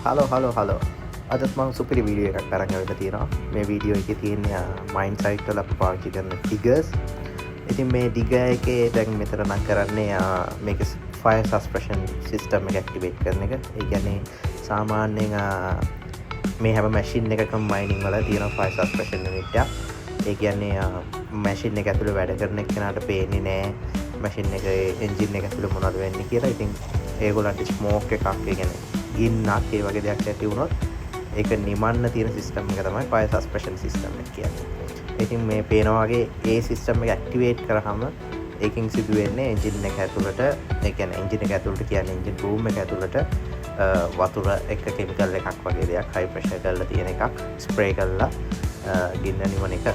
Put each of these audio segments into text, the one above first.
Hello hello hello. අදත් මං සුපිරි වීඩියෝ එකක් අරන් ඇවිල්ලා තියෙනවා. මේ වීඩියෝ එකේ තියෙන්නේ මයින් සයිට් වල අපි පාවිච්චි කරන ඩිගර්ස්. ඉතින් මේ ඩිගර් එකේ දැන් මෙතන නම් කරන්නේ මේක ෆයර් සස්පෙෂන් සිස්ටම් එක ඇක්ටිවේට් කරන එක. ඒ කියන්නේ සාමාන්‍යයෙන් මේ හැම මැෂින් එකකම මයිනින් වල තියෙන ෆයර් සස්පෙෂන් යුනිට් එකක්. ඒ කියන්නේ මැෂින් එක ඇතුලේ වැඩ කරන එක්කෙනාට පේන්නේ නෑ මැෂින් එකේ එන්ජින් එක ඇතුලේ මොනවද වෙන්නේ කියලා. ඉතින් ඒගොල්ලන්ට ස්මෝක් එකක්, ඒ කියන්නේ ගින්නක්, ඒ වගේ දෙයක් ඇති වුණොත් ඒක නිමන්න තියෙන සිස්ටම් එක තමයි ෆයර් සස්පෙෂන් සිස්ටම් එක කියන්නේ. ඉතින් මේ පේනවා වගේ ඒ සිස්ටම් එක ඇක්ටිවේට් කරාම ඒකෙන් සිදු වෙන්නේ එන්ජින් එක ඇතුළට, ඒ කියන්නේ එන්ජින් එක ඇතුළට කියන්නේ එන්ජින් රූම් එක ඇතුළට වතුර එක කෙමිකල් එකක් වගේ දෙයක් හයි ප්‍රෙෂර් කරලා තියෙන එකක් ස්ප්‍රේ කරලා ගින්න නිවන එක.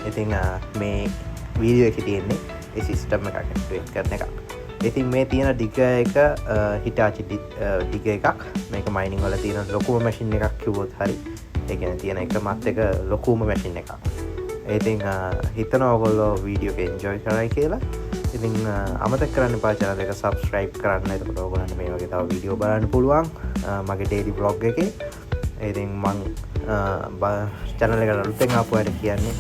ඉතින් මේ වීඩියෝ එකේ තියෙන්නේ ඒ සිස්ටම් එකක් ඇක්ටිවේට් කරන එකක්. ඉතින් මේ තියෙන ඩිගර් එක හිටාචි ඩිගර් එකක්. මේක මයිනින් වල තියෙන ලොකුම මැෂින් එකක් කිව්වොත් හරි. ඒ කියන්නේ තියෙන එකමත් එක ලොකුම මැෂින් එකක්. ඉතින් හිතනවා ඔයගොල්ලෝ වීඩියෝ එක එන්ජොයි කරයි කියලා. ඉතින් අමතක කරන්න එපා චැනල් එක සබ්ස්ක්‍රයිබ් කරන්න. එතකොට ඔයගොල්ලන්ට මේ වගේ තව වීඩියෝ බලන්න පුළුවන් මගේ ඩේලි ව්ලොග් එකේ. ඉතින් මං චැනල් එකට අලුතෙන් ආපු අයට කියන්නේ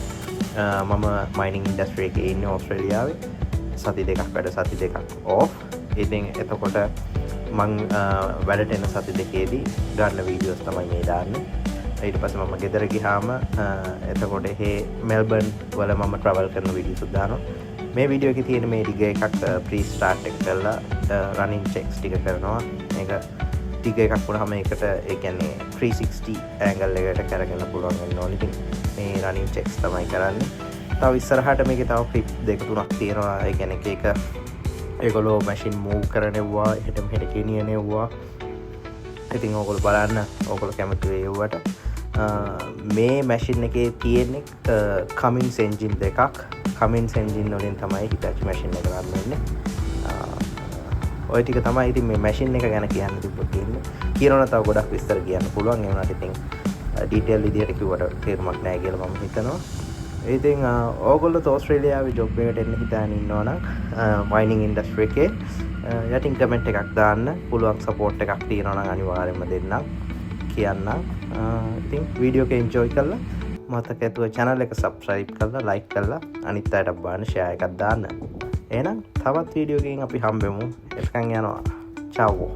මම මයිනින් ඉන්ඩස්ට්‍රි එකේ ඉන්නේ ඕස්ට්‍රේලියාවේ. සති 2ක් වැඩ, සති 2ක් ඕෆ්. ඉතින් එතකොට මං වැඩට එන සති දෙකේදී ගන්න වීඩියෝස් තමයි මේ දාන්නේ. ඊට පස්සේ මම ගෙදර ගිහාම එතකොට එහෙ මෙල්බර්න් වල මම ට්‍රැවල් කරන වීඩියෝස් දානවා. මේ වීඩියෝ එකේ තියෙන මේ ඩිගර් එකක් ප්‍රී ස්ටාර්ට් එක කරලා රනින් චෙක්ස් ටික කරනවා. මේක ඩිගර් එකක් වුණාම ඒකට ඒ කියන්නේ 360 ඇන්ගල් එකට කරගෙන පුළුවන් වෙන්න ඕනේ. ඉතින් මේ රනින් චෙක්ස් තමයි කරන්නේ. තව ඉස්සරහට මේකේ තව ක්ලිප් දෙක තුනක් තියෙනවා. ඒ කියන්නේ එක එක ඒගොල්ලෝ මැෂින් මූව් කරනෙව්වා, එහෙට මෙහෙට ගෙනියනෙව්වා. ඉතින් ඕගොල්ලෝ බලන්න, ඕගොල්ලෝ කැමති වෙයි ඒවට. මේ මැෂින් එකේ තියෙන්නේ කමින්ස් එන්ජින් දෙකක්. කමින්ස් එන්ජින් වලින් තමයි හිටාචි මැෂින් එක රන් වෙන්නේ. ඔය ටික තමයි ඉතින් මේ මැෂින් එක ගැන කියන්න තිබ්බ තියෙන්නේ. කියනවනම් තව ගොඩක් විස්තර කියන්න පුළුවන්. ඒ වුණාට ඉතින් ඩීටේල් විදියට කිව්වට තේරුමක් නෑ කියලා මම හිතනවා. ඉතින් ඕගොල්ලොත් ඕස්ට්‍රේලියාවේ ජොබ් එකට එන්න හිතාගෙන ඉන්නවා නම් මයිනින් ඉන්ඩස්ට්‍රි එකේ යටින් කමෙන්ට් එකක් දාන්න. පුළුවන් සපෝට් එකක් තියෙනවා නම් අනිවාර්යයෙන්ම දෙන්නම් කියන්නම්. ඉතින් වීඩියෝ එක එන්ජොයි කරලා මතක ඇතුව චැනල් එක සබ්ස්ක්‍රයිබ් කරලා ලයික් කරලා අනිත් අයටත් බලන්න ෂෙයා එකක් දාන්න. එහෙනම් තවත් වීඩියෝ එකකින් අපි හම්බෙමු. එතකන් යනවා. චාවෝ.